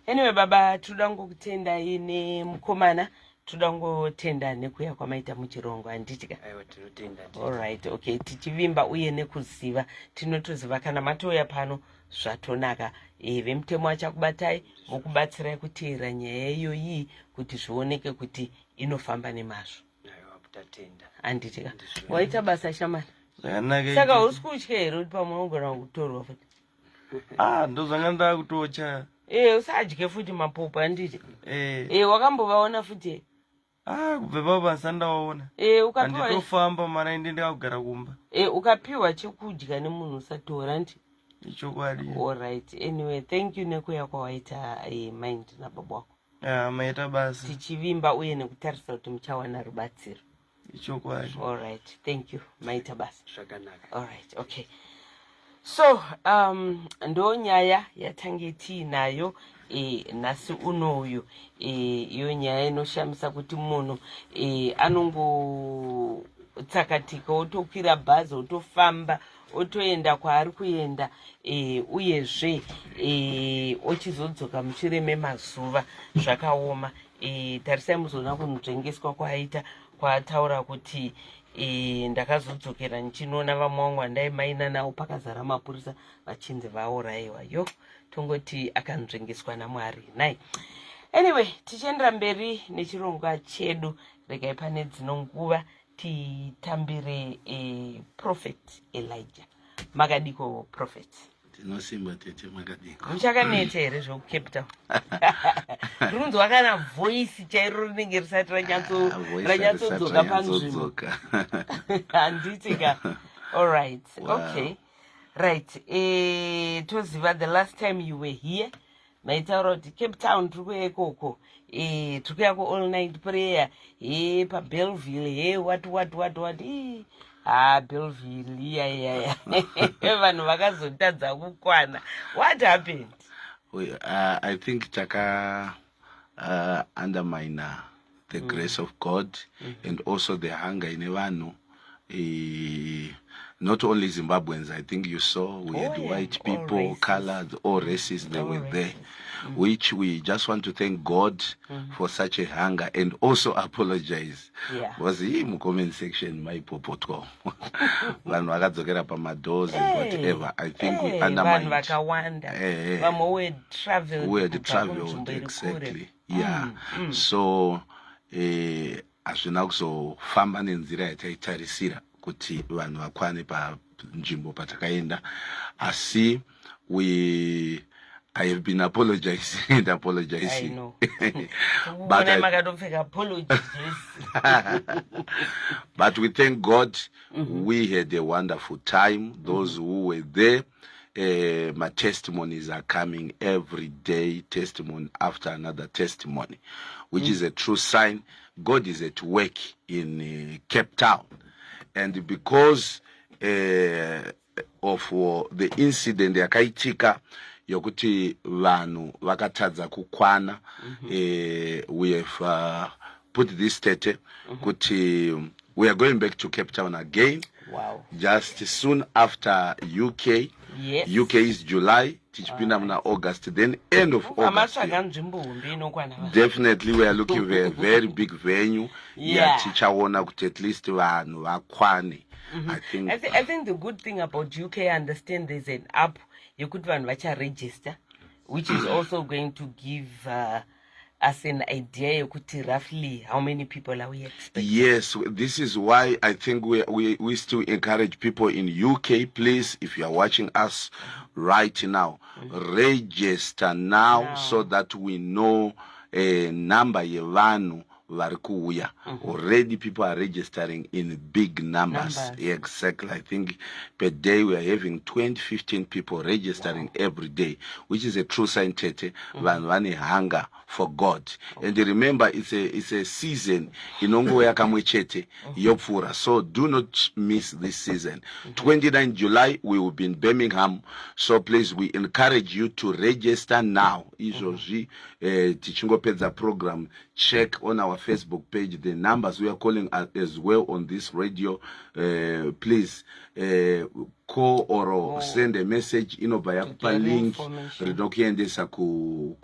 Anyway baba, tinoda ngokutendai nemukomana, toda ngotenda nekuya kwamaita muchirongwa, handiti ka? Aiwa, tinotenda. Alright, okay. Tichivimba uye nekuziva, tinotoziva kana matouya pano zvatonaka. Vemutemo achakubatai vokubatsirai kuteera nyaya iyoyi kuti zvioneke kuti inofamba nemazvo. Aiwa, tatenda. Handiti ka? Waita basa shamani. Zvakanaka. Saka hausi kutya here kuti pamwe unogona kutorwa futi? Ah, ndozvanga ndakutocha. Usadye futi mapopo, handiti? Eh. Wakambovaona futi? Ah, kubva ipapo handisati ndawaona. Ukapiwa Handitofamba mara, inde ndakugara kumba. Ukapiwa chekudya nemunhu usatora, nditi? Ichokwadi. Alright, anyway, thank you nekuya kwawaita, mind nababa wako. Ah, maita basa. Tichivimba uye nekutarisa kuti muchawana rubatsiro. Ichokwadi. Alright, thank you, maita basa. Zvakanaka. Alright, okay. So ndo nyaya yatange tiinayo nhasi unoyu. Iyo nyaya inoshamisa kuti munhu anongotsakatika, otokwira bhazi, otofamba, otoenda kwaari kuenda, uyezve ochizodzoka mushure memazuva. Zvakaoma. Tarisai muzoona kunzvengeswa kwaaita, kwaataura kuti ndakazodzokera ndichinoona vamwe vangu vandaimaina navo, pakazara mapurisa, vachinzi vaurayiwa. Yo, tongoti akanzvengeswa naMwari nai. Anyway, tichiendera mberi nechirongwa chedu. Regai pane dzino nguva titambire Prophet Elijah. Makadiko, Prophet? Tinosimba tete, makadiko? Muchakaneta here zvekuCape Town? Rinonzwa kana voice chairo rinenge risati Ah, ranyatsodzoka panzvimbo, handiti ka? Allright. Okay, right. Toziva the last time you were here maitaura kuti Cape Town tiri kuya ikoko, tiri kuya kuall night prayer he paBellville, he what what what what. Ii, ha, Bellville iya iyaya, vanhu vakazotadza kukwana. What happened? I think taka undermine the grace of God and also the hunger ine vanhu. Not only Zimbabweans, I think you saw we had white all people, races. Colored, all races, they All were there, races. Which we just want to thank God for such a hunger and also apologize. Because hii mucomment section maipopotwa, vanhu vakadzokera pamadoors and whatever. I think we Hey, vanhu undermined. vakawanda, vamwe we traveled We had kubva traveled kunzvimbo iri kure. Exactly, yeah. So hazvina kuzofamba nenzira yataitarisira kuti vanhu vakwane panzvimbo patakaenda, asi we I have been apologizing and I apologizing. know. But Kuona makatopfeka apology dress. But we thank God we had a wonderful time. Those who were there, my testimonies are coming every day, testimony after another testimony, which is a true sign God is at work in Cape Town. And because of the incident yakaitika yokuti vanhu vakatadza kukwana, we have put this, tete, kuti we are going back to Cape Town again just soon after UK. UK is July, tichipinda muna August, then end of August. Amatsvaga nzvimbo hombe inokwana vanhu. Definitely, we are looking for a very big venue yatichaona kuti at least vanhu vakwane, I think. I think the good thing about UK, I understand there's an app yekuti vanhu vacharegister, which is also going to give us an idea yekuti roughly how many people are we expecting. Yes, this is why I think we still encourage people in UK, please, if you are watching us right now, register now, Now. So that we know a number yevanhu vari kuuya. Already people are registering in big numbers. Numbers. Exactly. I think per day we are having 20, 15 people registering every day, which is a true sign, tete, vanhu vane hunger for God. And remember, it's a season inongouya kamwe chete, yopfuura. So do not miss this season. 29 July we will be in Birmingham. So please, we encourage you to register now. Izvozvi tichingopedza program, check on our Facebook page the numbers we are calling as well on this radio. Please call or send a message, inobva yakupa get link information. Rinokuendesa ku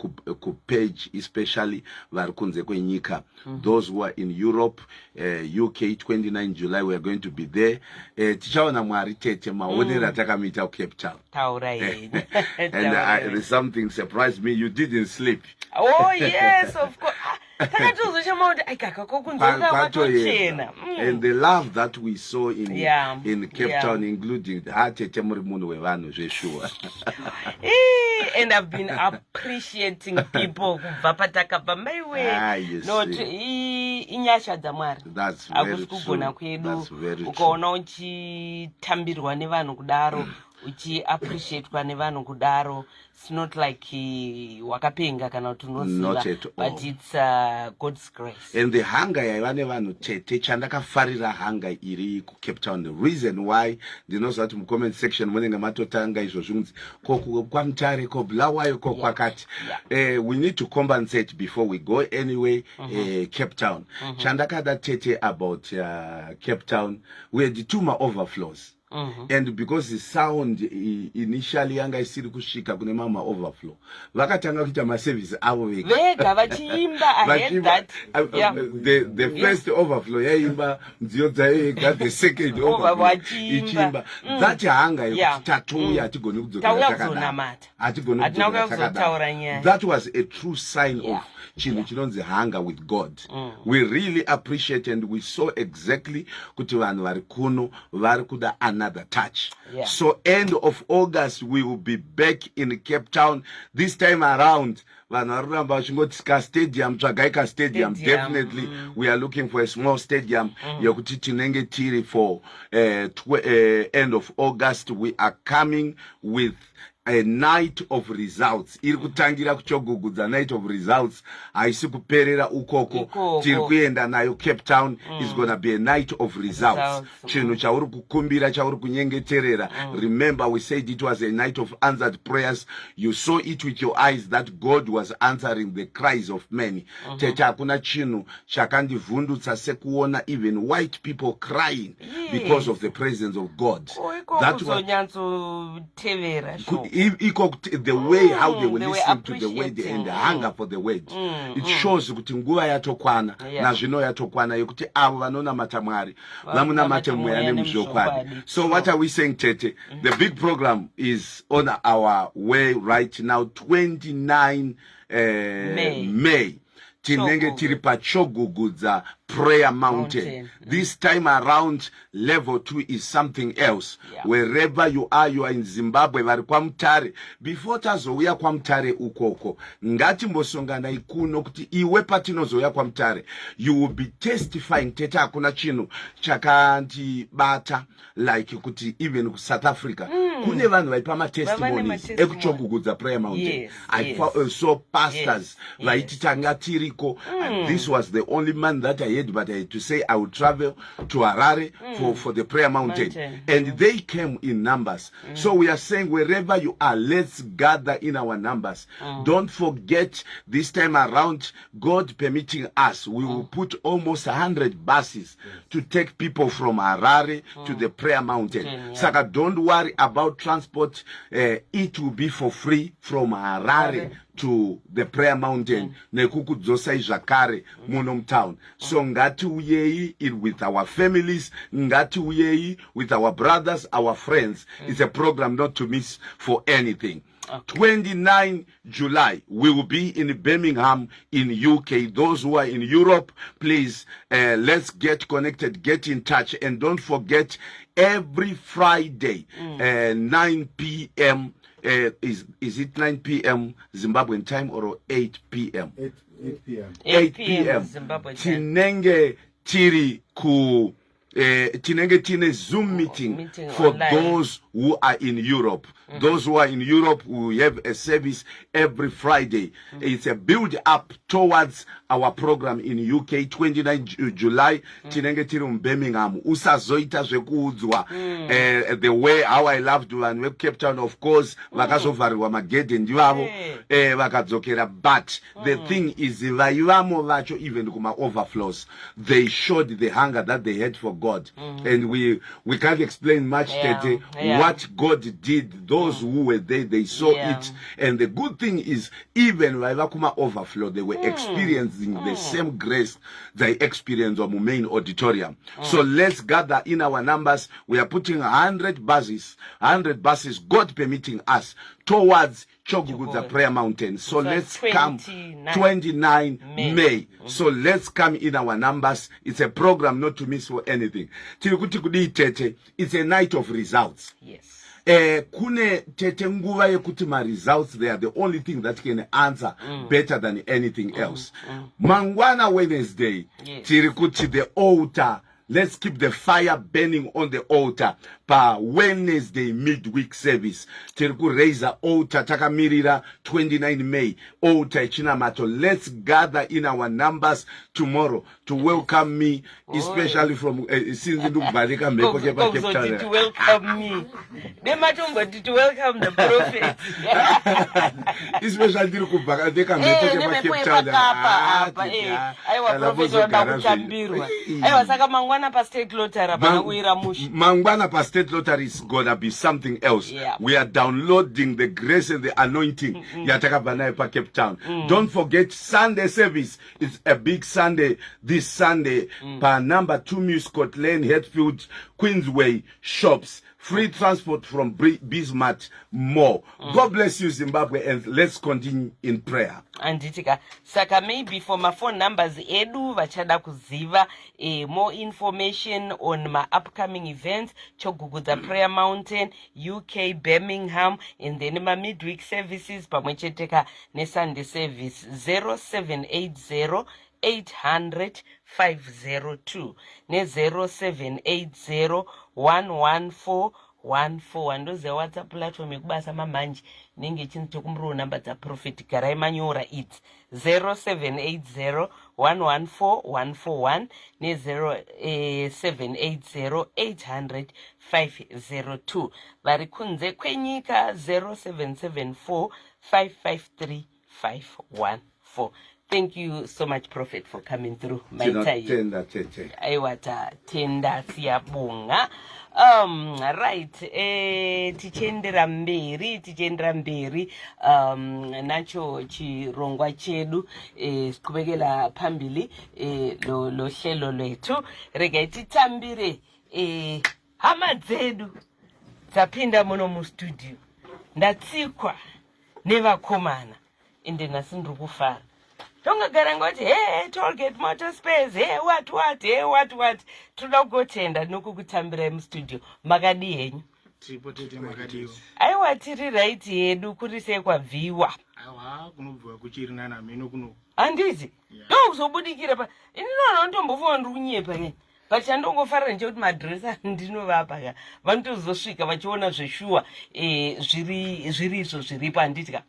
page, especially vari kunze kwenyika, those who are in Europe, UK, 29 July we are going to be there. Tichaona Mwari, tete, maonero atakamuita kuCape Town. Taura henyu. And Taura henyu. there's something surprised me: you didn't sleep. Oh yes, of course. Ah, takatozoshama kuti aikaka kokunze kwatochena. And the love that we saw in Cape Town, including, ha, tete, muri munhu wevanhu zveshuwa. And I've been appreciating people kubva patakabva, maiwe. Ah, you No, see. inyasha dzaMwari. That's very Hakusi kugona true. kwedu. That's very true. Ukaona uchitambirwa nevanhu kudaro, uchiappreciatwa nevanhu kudaro, it's not like wakapenga kana kuti unoziva, Not at all. but it's God's grace. And the hunger yaiva nevanhu, tete, chandakafarira hunger iri kuCape Town, the reason why ndinoziva kuti mucomment section munenge matotanga izvozvi kunzi ko kwaMutare, ko Bulawayo, ko kwakati. We need to compensate before we go anyway. Cape Town, chandakada, tete, about Cape Town, we had two maoverflows. And because the sound initially yanga isiri kusvika kune mamwe maoverflow, vakatanga kuita maservice avo vega. Vega vachiimba. I heard that. The first overflow yaimba nziyo dzayo yega, the second Over overflow vachiimba. ichiimba. That hunger yekuti tatouya, hatigoni kudzokera Tauya takadaro. kuzonamata. Hatigoni Hatina kudzokera kuuya kuzotaura takadaro. nyaya. That was a true sign of chinhu chinonzi hunger with God. We really appreciate and we saw exactly kuti vanhu vari kuno vari kuda another touch. So end of August we will be back in Cape Town. This time around vanhu vari kuramba vachingoti kastadium, tsvagai kastadium. Stadium. Definitely we are looking for a small stadium yekuti tinenge tiri for end of August. We are coming with a night of results iri kutangira kuChogugudza. Night of results haisi kuperera ukoko. Ikoko. Tiri kuenda nayo Cape Town. Is gonna be a night of results. Results. Chinhu chauri kukumbira, chauri kunyengeterera, remember we said it was a night of answered prayers. You saw it with your eyes that God was answering the cries of many. Tete, hakuna chinhu chakandivhundutsa sekuona even white people crying because of the presence of God. Ko iko That was kuzonyatsotevera shoko. Iko the way how they were They were listening to the word appreciating. and hunger for the word, it shows kuti nguva yatokwana. Nazvino yatokwana yekuti avo vanonamata Mwari vamunamate mweya nemuzvokwadi. Nemuzvokwadi. So what are we saying, tete? The big program is on our way right now, 29 May. May tinenge Chogugudza. Tiri paChogugudza Prayer Mountain. Mountain. This time around level 2 is something else. Wherever you are, you are in Zimbabwe, vari kwaMutare, before tazouya kwaMutare ukoko, ngatimbosonganai kuno kuti iwe patinozouya kwaMutare you will be testifying. Tete, hakuna chinhu chakandibata like kuti even kuSouth Africa kune vanhu vaipa matestimonies matestimony. ekuChogugudza Prayer Mountain. I saw pastors vaiti tanga tiriko and this was the only man that I had, but I had to say I would travel to Harare for the prayer mountain. Mountain. And they came in numbers. So we are saying, wherever you are, let's gather in our numbers. Don't forget, this time around, God permitting us, we will put almost 100 buses to take people from Harare to the prayer mountain. Saka don't worry about transport. It will be for free from Harare to the prayer mountain nekukudzosai zvakare muno mutown. So ngatiuyei with our families, ngatiuyei with our brothers, our friends. It's a program not to miss for anything. 29 July, we will be in Birmingham in UK. Those who are in Europe, please, let's get connected, get in touch, and don't forget every Friday, 9 p.m. Is it 9 p.m. Zimbabwean time or 8 p.m.? 8 p.m. 8 p.m. Zimbabwe time. Tinenge tiri ku tinenge tine Zoom meeting, Meeting for online. Those who are in Europe. Those who are in Europe, we have a service every Friday. It's a build up towards our program in UK, 29 July. Tinenge tiri muBirmingham. Usazoita zvekuudzwa. The way how I loved vanhu vekuCape Town, of course, vakazovharirwa magedhe ndivavo vakadzokera, but the thing is vaivamo vacho, even kuma-overflows, they showed the hunger that they had for God, and we can't explain much, tete, what God did. Those who were there, they saw it. And the good thing is even vaiva kuma-overflow, they were experiencing the same grace they experienced on main auditorium. So let's gather in our numbers. We are putting 100 buses, 100 buses, God permitting us, towards Chogugudza Chogugudza. Prayer Mountain. So So let's come 29 29 May. May. So let's come in our numbers. It's a program not to miss for anything. Tiri kuti kudii, tete? It's a night of results. Kune, tete, nguva yekuti maresults, they are the only thing that can answer better than anything else. Mangwana Wednesday, tiri kuti the altar, let's keep the fire burning on the altar. PaWednesday midweek service tiri kuraisa altar takamirira 29 May, altar yechinamato. Let's gather in our numbers tomorrow. to welcome me, especially from since ndikubva nekamhepo kepaCape Kuzoti to Town. welcome me, nematomboti to welcome the prophet. Especially ndiri kubva nekamhepo Eh, nemhepo kepaCape Town. yepakapa Ah, apa tete, eh. ah, Aiwa, kana prophet wada vozogara zvenyu. kutambirwa. Ei. Aiwa, saka mangwana paState Lottery hapana kuira mushe. Mangwana pastate Lottery is gonna be something else. We are downloading the grace and the anointing yatakabva nayo paCape Town. Don't forget Sunday service. It's a big Sunday this Sunday panumber 2 Muscot Lane, Hatfield, Queensway shops. Free transport from Bismart Mall. God bless you, Zimbabwe, and let's continue in prayer. Handiti ka? Saka maybe for maphone numbers edu vachada kuziva more information on maupcoming events, Chogugudza Prayer Mountain, UK, Birmingham, and then mamidweek services pamwe chete ka neSunday service, 0780 800 502 ne0780 114 14. Ndoziva WhatsApp platform yekubasa mamanje inenge ichinzi tokumuriwo namba dzaprophet. Garai manyora idzi: 0780 114 141 ne0780 800 502. Vari kunze kwenyika, 0774 553 514. Thank you so much, Prophet, for coming through. Maita. Tinotenda, tete. Aiwa, tatenda, siyabonga. Right, tichiendera mberi nacho chirongwa chedu, siqhubekela phambili lo hlelo lwethu. Regai titambire hama dzedu dzapinda muno mustudio. Ndatsikwa nevakomana, ende nhasi ndiri kufara. Tongagara ngoti he Tollgate Motor Spares, he what what, he what what. Toda kugotenda nokukutambirai mustudio. Makadi henyu? Tiripo tete, makadiwo? Aiwa, tiri right yedu. Kuri sei kwabviwa? Aiwa, kunobviwa kuchiri nana mheno kuno. Handiti? Ndokuzobudikira pa ini noona ndombofunga ndiri kunyepa keni, but chandongofarira ndechekuti madhiresi andinovapa ka vanotozosvika vachiona zveshuwa zviri izvo zviripo, handiti ka?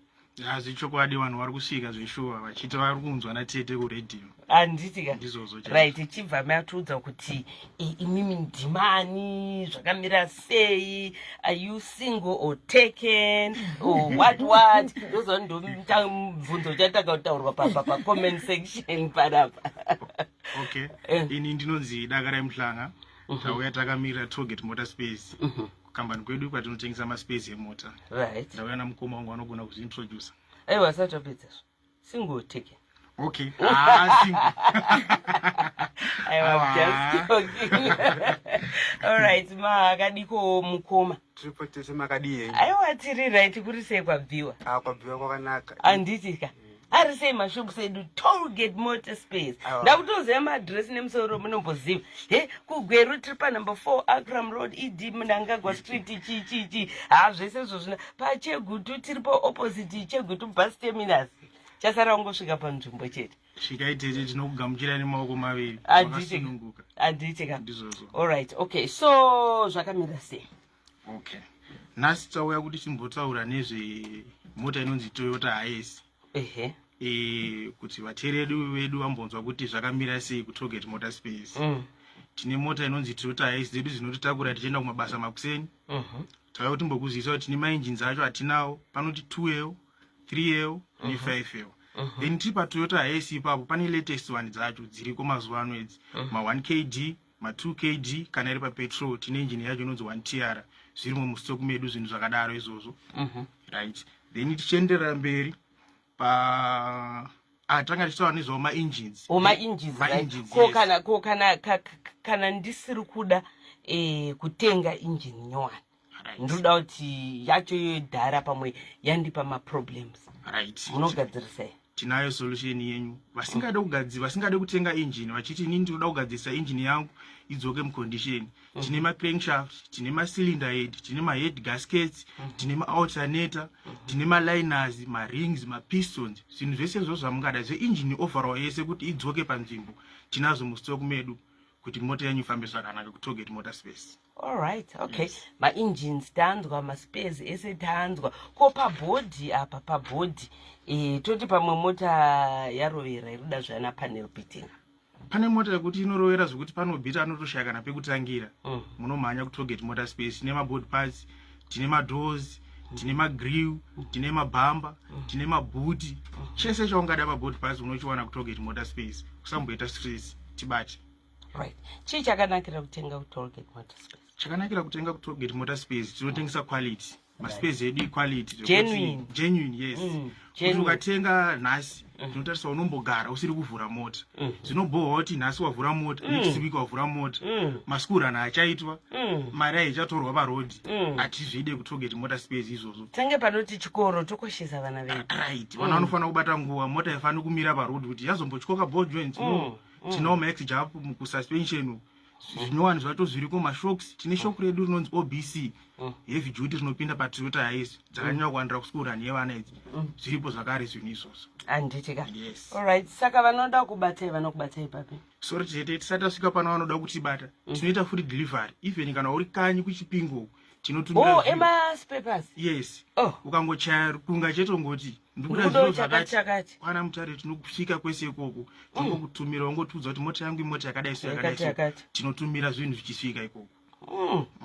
Hazvichokwadi, vanhu vari kusvika zveshuwa vachiti vari kunzwa natete kuredhiyo. Handiti ka? Ndizvozvo chaizvo. Right, chibva matiudza kuti imimi ndimani, zvakamira sei? Are you single or taken or what what? Ndozva ndomubvunzo uchatanga kutaurwa pacomment section panapa. Okay. Ini ndinonzi Dakarai Muhlanga. Tauya takamirira Tollgate Motor Spares, kukambani kwedu kwatinotengesa maspares emota. Ndauya namukoma wangu, anogona kuzviintrodusa. Aiwa, satopedza single or taken. Okay, ah, single. Aiwa. Aiwa. Just joking. Alright, makadiko mukoma? Tiripo tete, makadii henyu? Aiwa, tiri right. Kuri sei kwabviwa? Ah, kwabviwa kwakanaka. Handiti ka? Ari sei mashops edu, Tollgate Motor Spares? Aiwa. Ndakutoziva maadhiresi nemusoro. Munomboziva he kuGweru tiri panumber 4 Akram Road, ED Mnangagwa Street, chi chi chi, ha zvese izvo zvina paChegutu, tiri paopposite Chegutu bus terminus. Chasara ungosvika panzvimbo chete. Svikai tete, tinokugamuchirai nemaoko maviri. Handiti? Makasununguka. Handiti ka? Ndizvozvo. Alright, okay, so zvakamira sei? Okay, nhasi tauya kuti timbotaura nezvemota inonzi Toyota Hiace. Kuti vateereri vedu vambonzwa kuti zvakamira sei kuTollgate Motor Spares. Tine mota inonzi Toyota Hiace dzedu dzinotitakura tichienda kumabasa makuseni. Tauya kuti timbokuzivisa kuti tine maengines acho atinawo, panoti 2L, 3L ne5L. Then tiri paToyota Hiace ipapo, pane latest one dzacho dziriko mazuva ano idzi, ma1 KD, ma2 KD. Kana iri papetrol, tine engine yacho inonzi 1 TR. Zvirimo mustock medu zvinhu zvakadaro izvozvo. Right, then tichienderera mberi pa tanga tichitaura nezvawo maengines. O, maengines, right. Ma-engines, Ko yes. kana ndisiri kuda kutenga engine nyowani, ndinoda kuti yacho yodhara pamwe yandipa maproblems, munogadzirisai? Tinayo solution yenyu. Vasingade kugadzira, vasingade kutenga engine, vachiti inini ndinoda kugadzirisa engine yangu idzoke mucondition, tine macrankshaft, tine macylinder head, tine mahead gaskets, tine maalternator, tine maliners, marings, mapistons, zvinhu zvese izvozvo zvamungada zveengine overall yese kuti idzoke panzvimbo, tinazvo mustock medu kuti mota yenyu ifambe zvakanaka kuTollgate Motor Spares. Alright, okay. Yes. Maengines tanzwa, maspares ese tanzwa. Ko pabhodhi apa, pabhodhi toti pamwe mota yarovera, iri kuda zvana panel beating. Pane mota yekuti inorovera zvekuti panobhita anotoshaya kana pekutangira. Munomhanya kuTollgate Motor Space. Tine mabody parts, tine madoors, tine magrill, tine mabhamba, tine mabhuti. Chese chaungada pabody parts unochiwana kuTollgate Motor Space. Usamboita stress, tibate. Right, chii chakanakira kutenga kuTollgate Motor Space? Chakanakira kutenga kuTollgate Motor Space, tinotengesa quality. Maspace edu iquality Genuine. Genuine, yes. Kuti Genuine. ukatenga nhasi, tinotarisa unombogara usiri kuvhura mota. Zvinobhohwa kuti nhasi wavhura mota, next week wavhura mota, maschool run achaitwa, mari aichatorwa parodhi. Hatizvide kuTollgate Motor Space izvozvo. Tange panoti chikoro tokoshesa vana vedu. Right, vana vanofanira kubata nguva. Mota haifaniri kumira parodhi kuti yazombotyoka ball joints, no. Tinawo maexjap kususpension uku. Zvinyowani zvacho zviriko, mashocks. Tine shock redu rinonzi OBC heavy duty rinopinda paToyota Hiace dzakanyanya kuwandira kuschool run yevana idzi. Zviripo zvakare zvinhu izvozvo. Handiti ka? Yes. Alright, saka vanoda kubatai vanokubatai papi? Sorry tete, tisati tasvika pano, vanoda kutibata, tinoita futi delivery even kana uri kanyi kuChipingo uku, tinotumira Oh, zvinhu. emaspare parts? Yes. Oh. Ukangochaya rukunga chete, ungoti ndikuda Ndikudawo zviro chakati, zvakati chakati. kwana Mutare, tinokusvika kwese ikoko. Tinongokutumira, ungotiudza kuti mota yangu imota yakadai so, yakadai Yakati, so. yakati. Tinotumira zvinhu zvichisvika ikoko.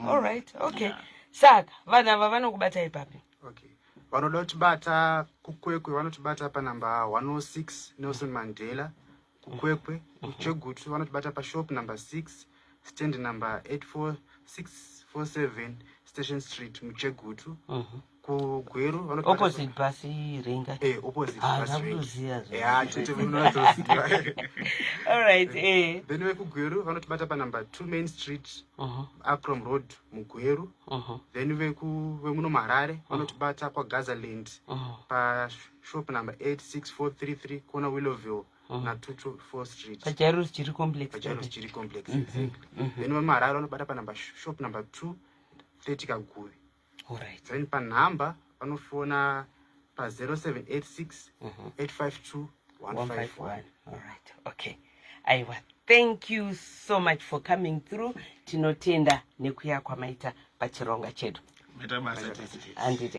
Alright, okay. Saka vanhu ava vanokubatai papi? Okay, vanoda kutibata kuKwekwe vanotibata panamba 106 Nelson Mandela kuKwekwe. KuChegutu vanotibata pashop number 6, stand number 84647, Station Street muChegutu. KuGweru vanotibata Opposite bus rank? Opposite Ah, bus rank. ndakutoziva zvo. Ya, tete munotoziva. Alright. Then vekuGweru vanotibata panumber 2 Main Street, Acrom Road muGweru. Then vemuno muHarare vanotibata kwaGazaland pashop number 86433, corner Willowville na224 Street. PaJairos Jiri Complex? PaJairos Jiri Complex, exactly. Then vemuHarare vanobata panumber shop number 2 30 Kaguvi. Then panhamba vanofona pa0786 852 151. 151. Alright, okay. Aiwa, thank you so much for coming through. Tinotenda nekuya kwamaita pachironga chedu. Maita basa tete. Handiti?